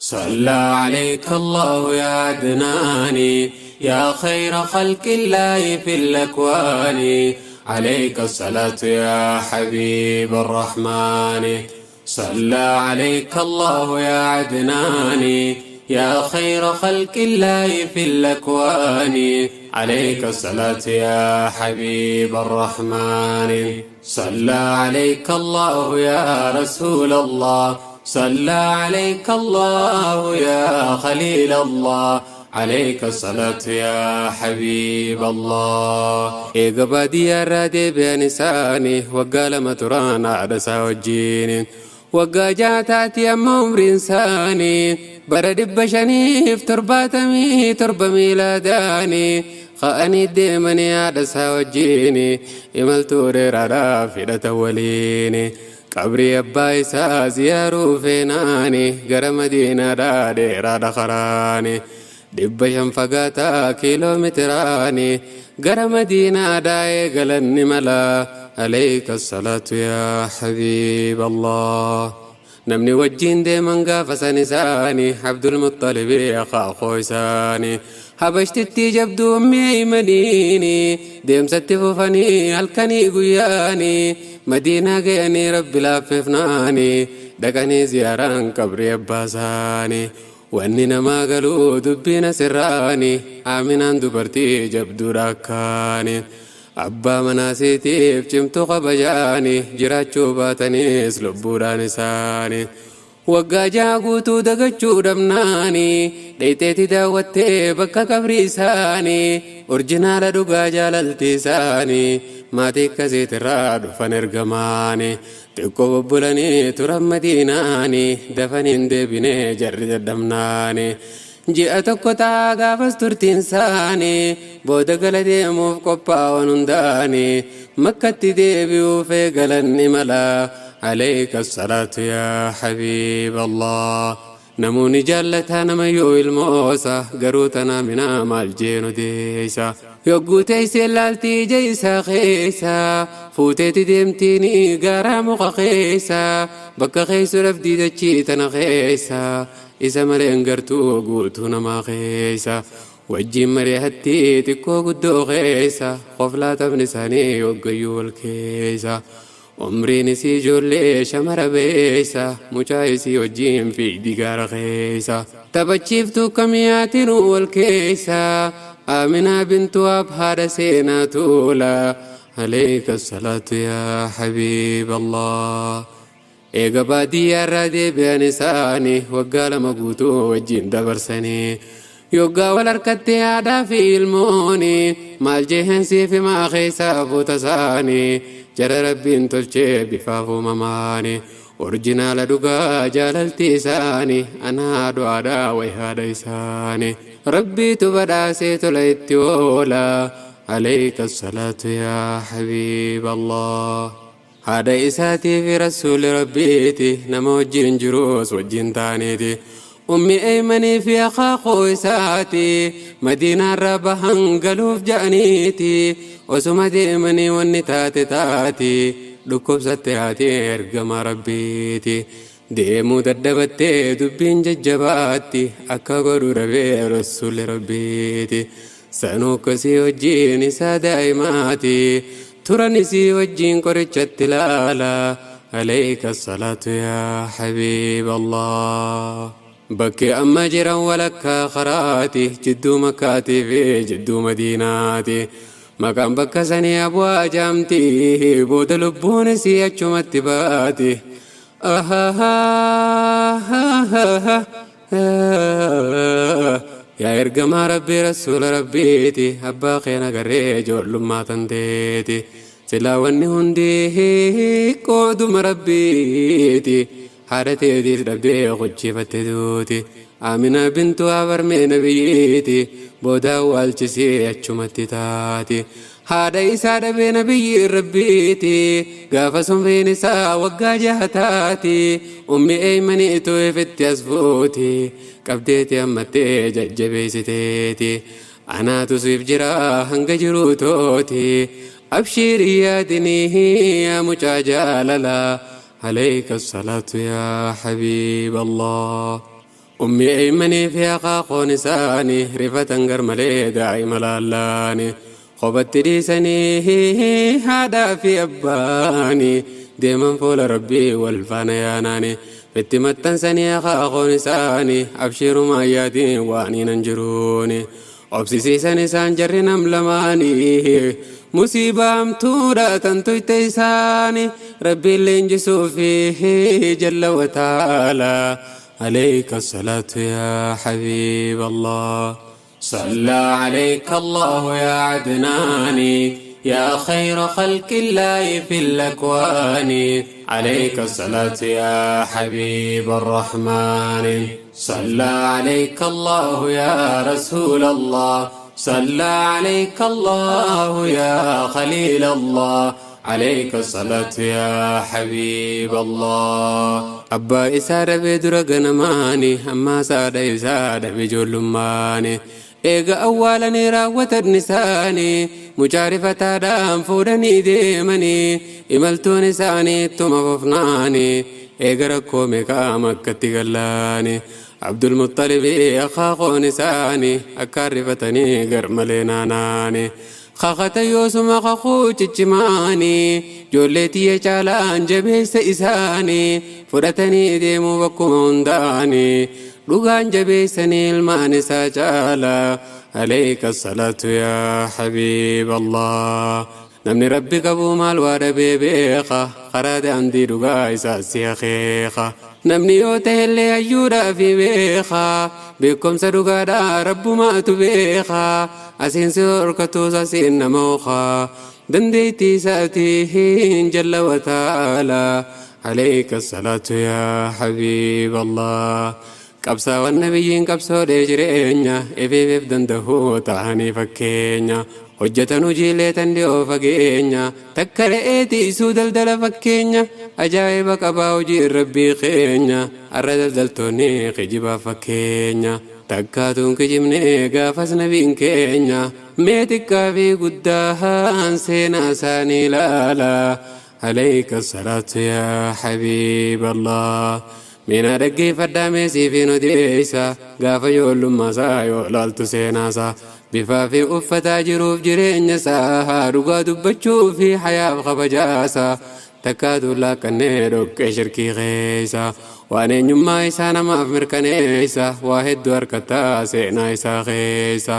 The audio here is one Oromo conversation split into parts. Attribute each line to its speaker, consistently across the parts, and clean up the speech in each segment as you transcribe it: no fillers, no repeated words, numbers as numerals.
Speaker 1: صلى عليك الله يا عدناني يا خير خلق الله في الأكوان عليك الصلاة يا حبيب الرحمن صلى عليك الله يا عدناني يا خير خلق الله في الأكوان عليك الصلاة يا حبيب الرحمن صلى عليك الله يا رسول الله صلى عليك الله يا خليل الله عليك الصلاة يا حبيب الله Eega baadiyyaa irraa deebi'an isaanii waggaa 2 turan haadha isaa wajjiin. Waggaa 6 taati amma umriin isaanii bara 577 miilaadaanii ka'anii deemanii haadha isaa wajjiin imaltuu dheeraadhaaf hidhatan waliin. Qabrii abbaa isaa ziyaaruu feenaani gara madiinaadhaa dheeraadha karaani. 500 fagaataa kiiloo mitiraani gara madiinaadhaa eegalan ni mala. Alayka salaatu yaa habiib Allah. Namni wajjiin deeman gaafa san isaani Abdul Muxxalibi akaakoo isaani. Habashtittii jabduu ummi Aymaniini deemsatti fufanii halkanii guyyaani Madiinaa gayanii Rabbi laaffifnaani dhaqanii ziyaaraan qabrii abbaa isaani. Wanni namaa galu dubbiin asirraani Aaminaan dubartii jabduudha akkaani. Abbaa manaa isiitiif cimtuu kabajaani jiraachuu baataniis lubbuudhaan isaani. Waggaa 6 guutuu dagachuu dhabnaani dheyxeeti daawwattee bakka qabrii isaani orjinaala dhugaa jaalalti isaani maatii akkasiitirraa dhufan ergamaani xiqqoo bubbulanii turan madiinaani dafanii hin deebine jarri dadhabnaani Ji'a tokko ta'a gaafas turtiin saani booda gala deemuuf qophaa'oon hundaani makkatti deebi'uuf eegalan imala alayka salaatu yaa habiib Allah namoonni jaallataa namayyuu ilmoosa garuu tanaa minaa maal jeenu deeysa yogguu teeysee laalti ija isaa keeysa fuuteeti deemtiini gaaraa muka keeysa bakka keeysu dhabdii dachii tana keeysa Isa malee hin gartuu guutuu namaa keessa. Wajjiin mari'atti xiqqoo guddoo keessa. Koflaa taphni isaanii hoggayyuu wal keessa. Umriin isii ijoollee shamara beessa. Mucaa isii wajjiin fiigdi gaara keessa. Taphachiiftuu kamiyaatinuu wal keessa. Aaminaa bintu Waab haadha seenaa tuula. Alayka salaatu yaa habiib Allah. Eega baadiyyaarraa deebi'an isaani waggaa 2 guutuu wajjin dabarsanii. Yoggaa wal harkatte haadhaa fi ilmooni maal jeheen siif himaa keessaa fuuta isaani jara rabbiin tolchee bifaaf uumamaani. Orjinaala dhugaa jaalalti isaani anaa du'aadhaa way haadha isaani. Rabbiitu badhaasee tola itti oola. Alayka salaatu yaa habiib Allah. Haadha isaatii fi Rasuulli Rabbiiti nama wajjin jiruus wajjin ta'aniiti. Ummi Aymanii fi akaakuu isaati Madiinaarraa bahan galuuf ja'aniiti. Osuma deemanii wanni taate taati dhukkubsatte haati ergamaa Rabbiiti. Deemuu dadhabattee dubbiin jajjabaatti akka godhu dhabee Rasuulli Rabbiiti. Sanuu akkasii wajjiin isaa daa'imaati turan isii wajjiin qorichatti laala alayka salaatu yaa habiib Allah. Bakki amma jiran walakkaa karaati jidduu makkaatii fi jidduu madiinaati. Maqaan bakka sanii Abwaa jaamti booda lubbuun isii achumatti baati. Yaa ergamaa Rabbii Rasuula Rabbiiti abbaa kee nagarree ijoollummaa tanteeti silaa wanni hundi qooduma Rabbiiti haadha teetiis dhabdee kuchiifatte duuti Aaminaa bintu Abarmee nabiyyiiti booda awwaalchisii achumatti taati Haadha isaa dhabee nabiyyiin Rabbiiti gaafas umriin isaa waggaa 6 taati ummi Eeymaniitu ifitti as fuuti qabdeeti hammattee jajjabeessiteeti anaatu siif jira hanga jiruu tooti abshiir hin yaadinii yaa mucaa jaalala alayka salaatu yaa habiib Allah. Ummi Eeymanii fi akaakhoon isaanii rifatan garmalee daa'ima laallaani. Kophatti dhiisanii haadhaa fi abbaani deeman fuula Rabbii wal faana yaanaani. Itti maxxansanii akaakhoon isaanii abshiiruma ayyaatiin waan hin jiruuni. Obsisiisan isaan jarri nam lamaanii musiibaa hamtuudha tan tuyte isaanii Rabbiin leenjisuu fi jalla wa ta'ala. عليك الصلاة يا حبيب الله. صلى عليك الله يا عدناني يا خير خلق الله في الأكوان. عليك الصلاة يا حبيب الرحمن. صلى عليك الله يا رسول الله. صلى عليك الله يا خليل الله. عليك الصلاة يا حبيب الله. أبا إسادة بدر غنماني أما سادة إسادة بجولماني eega awwaalanii raawwatan isaanii mucaa rifataadhaan fuudhanii deemanii imaltuun isaanii ittuma fufnaanii eega rakkoo meeqaa Makkatti gallaanii Abdulmuxalibii akaakhoon isaanii akkaan rifatanii garmalee naanaanii kakata yoosuma kakuu ciccimaanii ijoollee tiyya caalaan jabeessa isaanii fudhatanii deemuu bakkuma hundaanii dhugaan jabeessanii ilmaan isaa caalaa. عليك الصلاة يا حبيب الله. Namni Rabbi qabu maal waa dhabee beeka? Karaa daandii dhugaa isaa si akeeka. Namni yoo ta'ellee hayyuudhaa fi beeka, beekumsa dhugaadhaa Rabbumaatu beeka. Asiin si horkatuus asiin nama okaa dandeettii isaatiin jalla wa ta'ala. عليك الصلاة يا حبيب الله. Qabsaawwan nabiyyiin qabsoodhee jireenya ifiif dandahuu ta'anii fakkeenya hojjetan hojiilee tan dhiyoo fageenya takka re'ee tiisuu daldala fakkeenya ajaa'iba qabaa hojii Rabbii keenya. Arra daldaltoonni kijibaa fakkeenya takkaatuun kijibne gaafas nabiin keenya. Mee xiqqaa fi guddaan seenaa isaanii ilaala. عليك الصلاة يا حبيب الله. Mina dhaggeeffadhaa meesii fi odeessa gaafa ijoollummaa isaa yoo laaltu seenaasaa bifaa fi uffataa jiruuf jireenya isaa dhugaa dubbachuu fi hayaaf kabajaasaa takkaatu laaqqannee dhoqqee shirkii keessa waan eenyummaa isaa namaaf mirkaneessa waa hedduu harkattaa seenaa isaa keessa.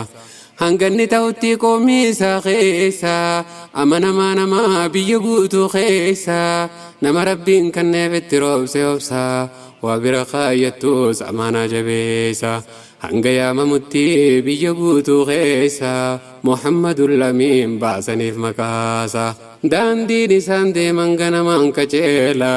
Speaker 1: Hanganni ta'utti qoomii isaa keessa amanamaa namaa biyya guutuu keessa nama Rabbiin kanneef itti roobse obsaa waa bira kaayyattuus amaanaa jabeessa hanga yaamamutti biyya guutuu keessa Muhammadul Amiin baasaniif maqaasa. Daandiin isaan deeman ganamaan qaceela.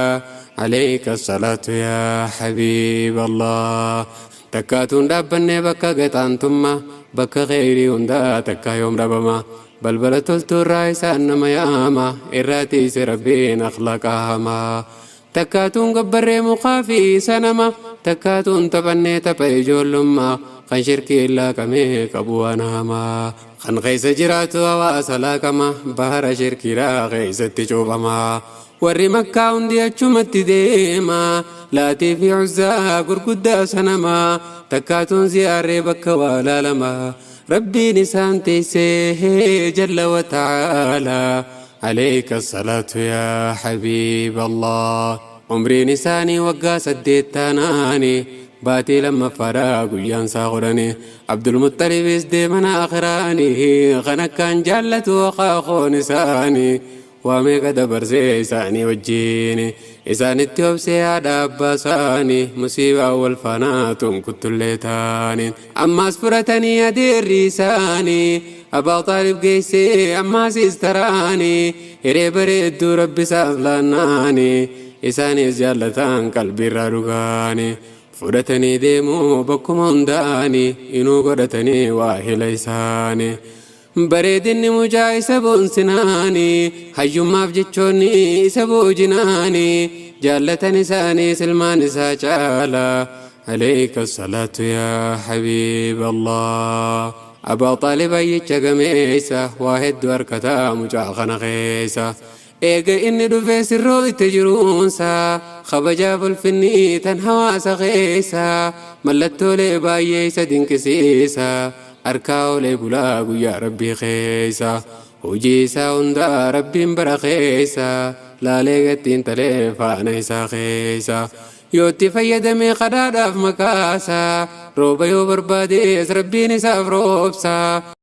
Speaker 1: عليك الصلاة يا حبيب الله. Takkaatuun dhaabbannee bakka gaxaantummaa bakka kheyrii hundaa takka yoom dhabama. Balbala toltuurraa isaan nama yaama irraa tiise Rabbiin akhlaaqa hamaa. Takkaatuun gabbarree mukaa fi sanama takkaatuun taphannee tapha ijoollummaa kan shirkii laaqamee qabu waan hamaa kan keessa jiraatu hawaasa laaqama bahara shirkiidhaa keessatti cuuphamaa. Warri Makkaa hundi achumatti deema Laatii fi Uzzaa gurguddaa sanamaa takkaatuun ziyaarree bakka waa laalamaa. Rabbiin isaan teessee jalla wa ta'aalaa. عليك الصلاة يا حبيب الله. Umriin isaanii waggaa 8 taanaani baatii lammaffaadhaa guyyaan isaa godhani Abdulmuxalibis deeman akhiraanii kan akkaan jaallatu akaakoon isaanii waa meeqa dabarsee isaanii wajjiin isaanitti obsee haadha abbaa isaanii musiibaa wal faanaa tun kuttullee taaniin ammaas fudhatanii adeerri isaanii Abbaa Xaalib geessee ammaas istaraanii hiree bareedduu Rabbi isaaf laannaanii isaanis jaallatan qalbiirraa dhugaanii fudhatanii deemuu bakkuma hundaanii inuu godhatanii waa hila isaanii. Bareedinni mucaa isa boonsinaanii hayyummaaf jechoonni isa boojinaanii jaallatan isaanii silmaan isaa caala. عليك الصلاة يا حبيب الله. Abbaa Xaalib ayyicha gameessa waa hedduu harkataa mucaa kana keessa. Eega inni dhufee sirroo itti jiruunsa, kabajaaf ulfinni tan hawaasa keessa, mallattoolee baay'ee isa dinqisiisa, harkaa olee bulaa guyyaa Rabbii keessa. Hojii isaa hundaa Rabbiin bara keessa, laalee gattiin talee faana isaa keessa. Yoo itti fayyadame kadhaadhaaf makaasa, rooba yoo barbaadees Rabbiin isaaf roobsa.